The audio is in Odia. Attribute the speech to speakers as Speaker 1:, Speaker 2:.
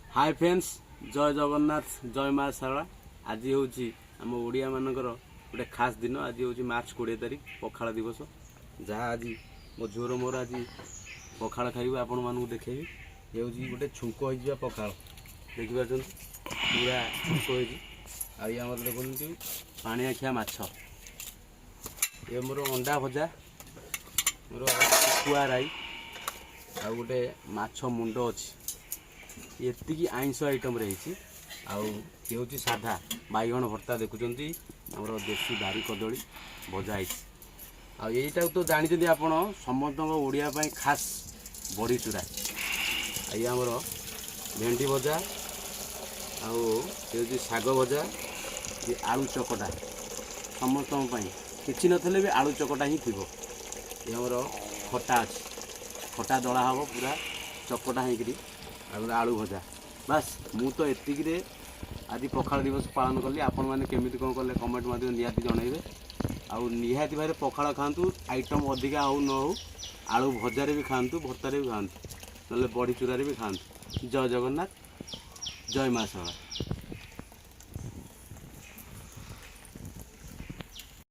Speaker 1: ହାଏ ଫ୍ରେଣ୍ଡସ୍, ଜୟ ଜଗନ୍ନାଥ, ଜୟ ମା ଶାରଳା। ଆଜି ହେଉଛି ଆମ ଓଡ଼ିଆମାନଙ୍କର ଗୋଟେ ଖାସ୍ ଦିନ। ଆଜି ହେଉଛି ମାର୍ଚ୍ଚ 20 ତାରିଖ, ପଖାଳ ଦିବସ। ଯାହା ଆଜି ମୋ ଝିଅର ମୋର ଆଜି ପଖାଳ ଖାଇବୁ, ଆପଣମାନଙ୍କୁ ଦେଖେଇବି। ଇଏ ହେଉଛି ଗୋଟେ ଛୁଙ୍କ ହେଇଯିବା ପଖାଳ, ଦେଖିପାରୁଛନ୍ତି, ପୁରା ଛୁଙ୍କ ହେଇଛି। ଆଉ ଇଏ ଆମର ଦେଖନ୍ତୁ ପାଣିଆ ଖିଆ ମାଛ, ଇଏ ମୋର ଅଣ୍ଡା ଭଜା, ମୋର ଶୁଖୁଆ ରାଇ ଆଉ ଗୋଟେ ମାଛ ମୁଣ୍ଡ ଅଛି। ଏତିକି ଆଇଁଷ ଆଇଟମ୍ରେ ହେଇଛି। ଆଉ ଇଏ ହେଉଛି ସାଧା ବାଇଗଣ ଭର୍ତ୍ତା, ଦେଖୁଛନ୍ତି, ଆମର ଦେଶୀ ବାରି କଦଳୀ ଭଜା ହେଇଛି। ଆଉ ଏଇଟାକୁ ତ ଜାଣିଛନ୍ତି ଆପଣ, ସମସ୍ତଙ୍କ ଓଡ଼ିଆ ପାଇଁ ଖାସ୍ ବଢ଼ି ଚୁରା। ଆଉ ଇଏ ଆମର ଭେଣ୍ଡି ଭଜା, ଆଉ ଇଏ ହେଉଛି ଶାଗ ଭଜା, ଇଏ ଆଳୁ ଚକଟା। ସମସ୍ତଙ୍କ ପାଇଁ କିଛି ନଥିଲେ ବି ଆଳୁ ଚକଟା ହିଁ ଥିବ। ଇଏ ଆମର ଖଟା ଅଛି, ଖଟା ଦଳା ହେବ ପୁରା ଚକଟା ହେଇକିରି, ଆଉ ଗୋଟେ ଆଳୁ ଭଜା। ବାସ୍, ମୁଁ ତ ଏତିକିରେ ଆଜି ପଖାଳ ଦିବସ ପାଳନ କଲି। ଆପଣମାନେ କେମିତି କ'ଣ କଲେ, କମେଣ୍ଟ ମାଧ୍ୟମରେ ନିହାତି ଜଣାଇବେ। ଆଉ ନିହାତି ଭାବରେ ପଖାଳ ଖାଆନ୍ତୁ, ଆଇଟମ୍ ଅଧିକା ହଉ ନ ହଉ, ଆଳୁ ଭଜାରେ ବି ଖାଆନ୍ତୁ, ଭର୍ତ୍ତାରେ ବି ଖାଆନ୍ତୁ, ନହେଲେ ବଢ଼ି ଚୁରାରେ ବି ଖାଆନ୍ତୁ। ଜୟ ଜଗନ୍ନାଥ, ଜୟ ମା ଶାରଳା।